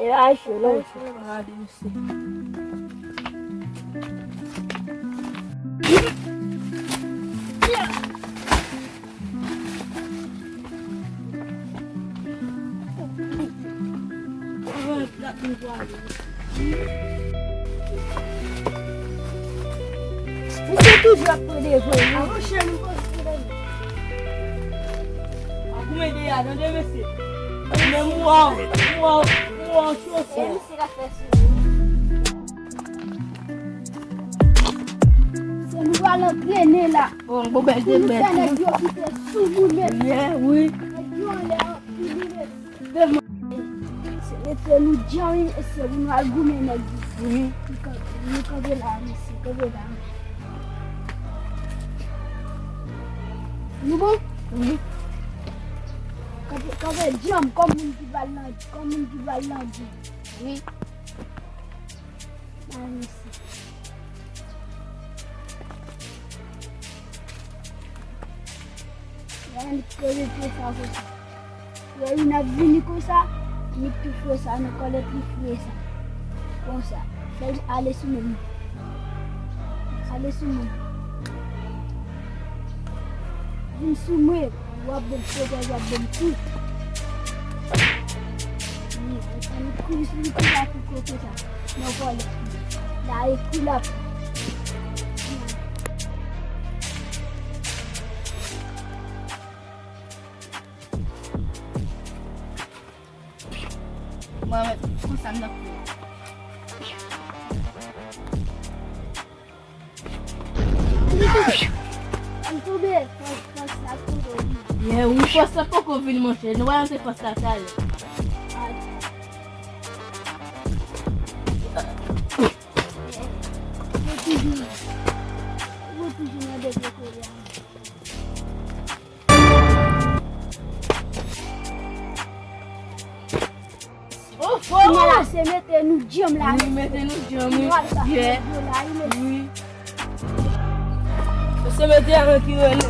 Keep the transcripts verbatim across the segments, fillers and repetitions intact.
E la cho, non? Gade, mesye. Misye toujou ap pran devan wi. Avanse nou pase devan. A goumen deyò a, tande mesye. Men m wè w, m wè w, m wè w cho. Se misye k ap fè sou nou. Se nou pral antrene la. Bon, bon, bèl pou nou fè nèg yo kite sou moun menm. Yeah, wi. Nèg yo anlè anpil wi mesye. Se mete nou djanm wi mesye pou nou al goumen nèg yo. Wi. Nou kan-, nou kanpe la mesye, kanpe la. Nou bon? Wi. Kanpe, kanpe djanm kòm moun ki pral nan, kòm moun ki pral nan djòl. Wi. Ba mesye. Gade nèg kreve pye sa konsa. Lè youn ap vini konsa, nèg tou fre sa nan kòlèt li fre sa. Konsa. Fè l ale sou men m. Ale sou men m. Vin sou mwen. W ap ban m sovèz, w ap ban m kou. Wi, ann kouri sou li konsa pou kote sa. Nan vòlè. La e kou l ap. Mwen menm, konsa m nan kouri. Ann tonbe, fòs, fòs la poko vini. Yeah, wi, fòs la poko vini, monchè. Nou wè se fòs la talè. Yo toujou, yo toujou nan de kote a. Kounye a la, se mete nou djanm la. Wi, mete nou djanm, wi. Wi. Se mete a ki rele.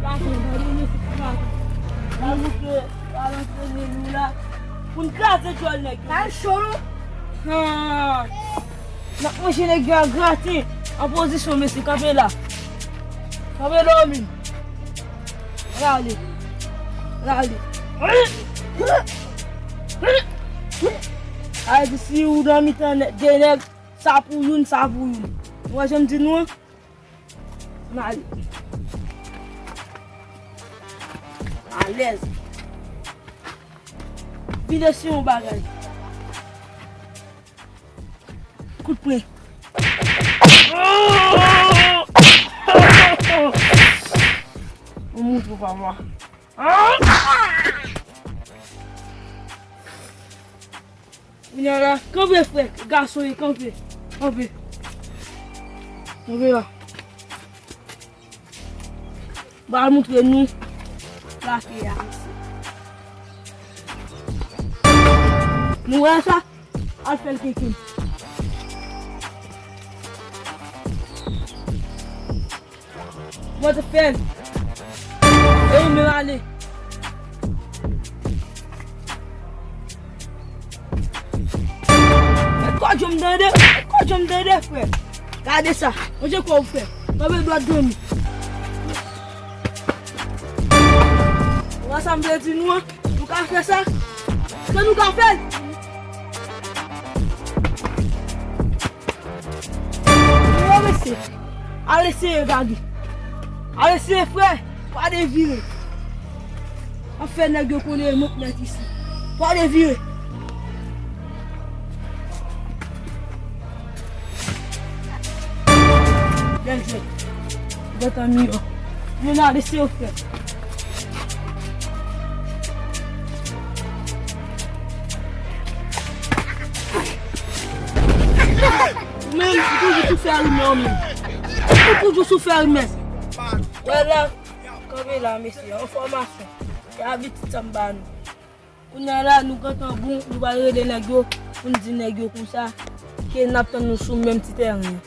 Gade, gade, mesye, gade. Gade, mesye, gade, mesye, nou la. Pou n kraze djòl nèg yo. Al cho, non? N ap manje nèg yo a graten. An pozisyon, mesye, kanpe la. Kanpe la, omi. Rale. Rale. Sa vle di si ou nan mitan nèg, de nèg, sa pou youn, sa pou youn. Ou wè jan m di nou an? N ale. Alèz. Vide se yon bagay. Kout pwen. Yon moutro papa. Kounye a la, kanpe frè, gason ye, kanpe. Kanpe. Kanpe la. Pral montre nou plake a, mesye. Nou wè sa? Al fè l kenken. Mwen te fè l. E ou menm ale. Mèt kòdjòm tande, mèt kòdjòm tande, frè. Gade sa. Manje kò w, frè. Kanpe dwat dòmi. Ou wè sa m vle di nou an? Nou ka fè sa? Èske nou ka fè l? Yo, mesye. Al eseye, Gaby. Al eseye, frè. Pa devire. An fè nèg yo konnen mwen k mèt isi. Pa devire. Bèl jwèt. Gentan miyò. Leonardo, se yo frè. Ou menm, ou toujou sou fè rimè, ou menm. Ou toujou sou fè rimè. Wè la, kanpe la, mesye, enfòmasyon. Se abitid sa m ba nou. Kounye a la, nou gentan bon, nou pral rele nèg yo, pou n di nèg yo konsa, ke n ap tann nou sou menm ti tèren an.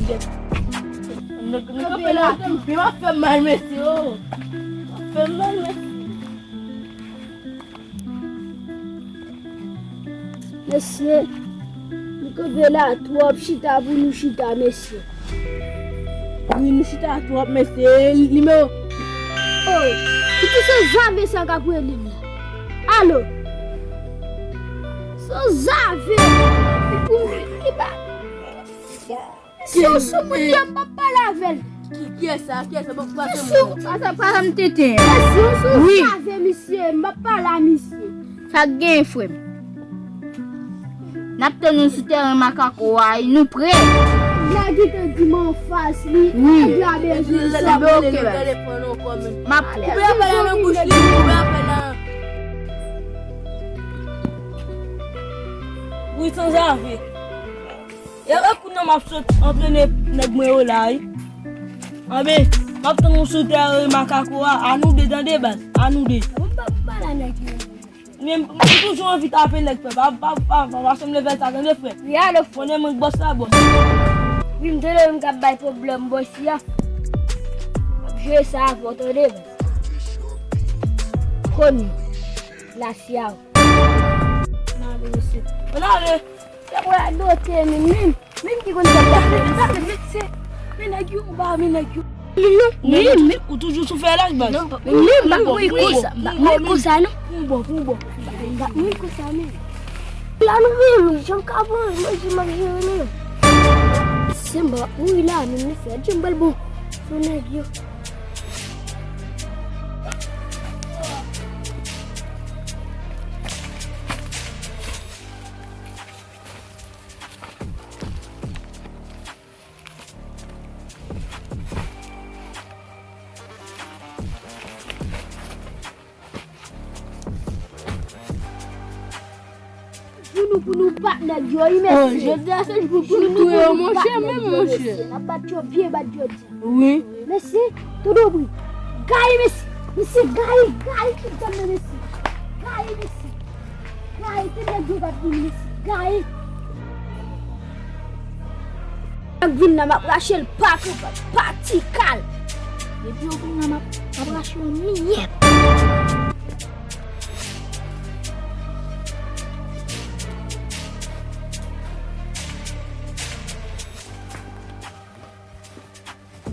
Nèg, nèg kanpe la, m ap fè mal, mesye, o. M ap Mesye, nou kanpe la twòp, chita pou nou chita, mesye. Wi, nou chita twòp, mesye. Nimewo. Oh, ki se zave sa k ap rele m la? Alo? Se zave. Ki ba? Si w sou moun nan, m p ap pale avè l. Ki, kiyès sa? Kiyès sa? Bon, pase moun. Pase, pase m tenten. Si w sou zave misye, m p ap pale a misye. Sa k genyen, frè m? N ap tann ou sou tèren Makako a, wi, nou prè. Nèg ki te di m anfas li, wi, nèg la bezwen sa. Oke, baz. M ap prè. Koupe apèl la nan bouch li, koupe apèl la. Wi, sanzave. E, e kounye a m ap sot antrene nèg mwen yo la, wi. Anben, m ap tann ou sou tèren Makako a, a nou de, tande, baz, a nou de. Mwen, m toujou anvi tape nèg, frè. Pa, pa, pa, pa, pa sanble fè sa, tande, frè. Wi, alo, frè. Konnen mwen k bòs la, bòs. Wi, m tande moun k ap bay pwoblèm, bòs, ya. M ap jere sa avè w, tande, baz. Konnen. Lasi a w. N ale, mesye. N ale. Se pou la dote, men, men, men ki konn fè sa. Men, men, men, men nèg yo, ba, men nèg yo. Lim, non? Lim, lim. Ou toujou sou fè laj, baz. Non, lim, m pa mouri konsa. M pa mouri konsa, non. Pou bon, pou bon. M pa mouri konsa, men. La, nou vin, jan m ka pran, mwen di m ap jere, men. Se m pa mouri la, men, men fè di m bèl bon. Pou nèg yo. Jou nou pou nou bat nèg yo, wi, mesye. Oh, jodi a se jou pou nou bat nèg yo, mesye. N ap bat yo byen bat jodi a. Wi. Mesye, tout bon. Gaye, mesye. Mesye, gaye, gaye, tout zòn nan, mesye. Gaye, mesye. Gaye, tout nèg yo k ap vin, mesye. Gaye. Nèg vin la, m ap rache l pa kanpay, pa ti kal. Depi yo vin la, m ap, m ap rache yo miyèt.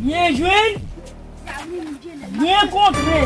Byen jwenn, byen kontre.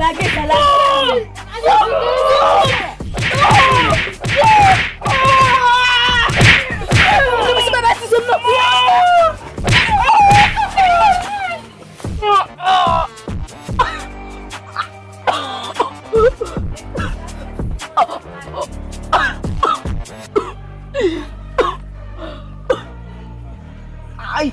Lage sa, lage sa. Ay!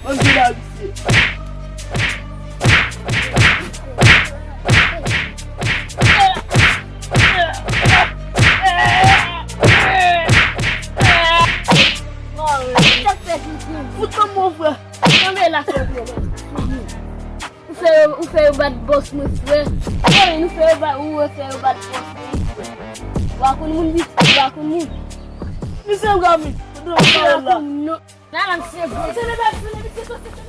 Manje la, misye. Fout nan mwen, frè. Nan men la, frè, frè. Ou fè yo, ou fè yo bat bòs mwen, frè. Wi, nou fè yo bat, ou fè yo bat bòs mwen, frè. Ou pa konn moun, vit, ou pa konn moun. Misye w ka vin. Ou pa konn moun, non. Nan lang se vre. Tene, tene, misye, tene, misye.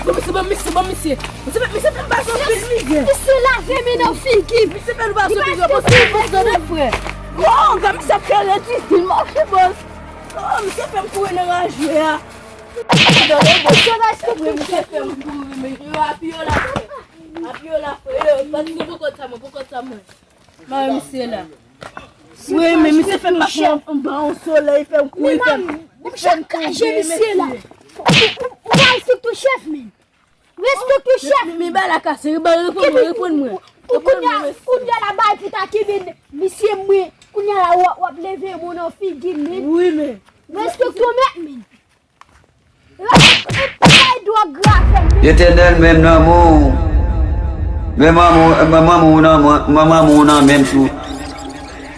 Bon, misye, bon, misye, bon, misye. Misye, misye fè m pase anpil mizè. Misye lave men nan figi m. Misye fè nou pase anpil mizè. Bon, se bon, se bon, frè. Oh, gade misye ap fè redi, di l manke bòz. Oh, misye fè m kouri nan raje a. Misye fè m kouri, men yo apiye la. Apiye la, frè. Yo, pati nou poko ta mwen, poko ta mwen. Mwen, misye la. Wi, men misye fè m pase anba yon solèy, fè m kouri, fè m. Ou chak kaje misye la. Ou pa respekte chèf, men. Respekte chèf. Men ba la kase, ba reponn mwen, reponn mwen. Pou kounye a, kounye a la bay pou ta ki vin, misye mwen. Kounye a la w ap, w ap leve moun nan figi l, men. Wi, men. Respekte w mèt, men. Yo te nèl menm nan mou. Men manman ou nan manman ou nan menm tou.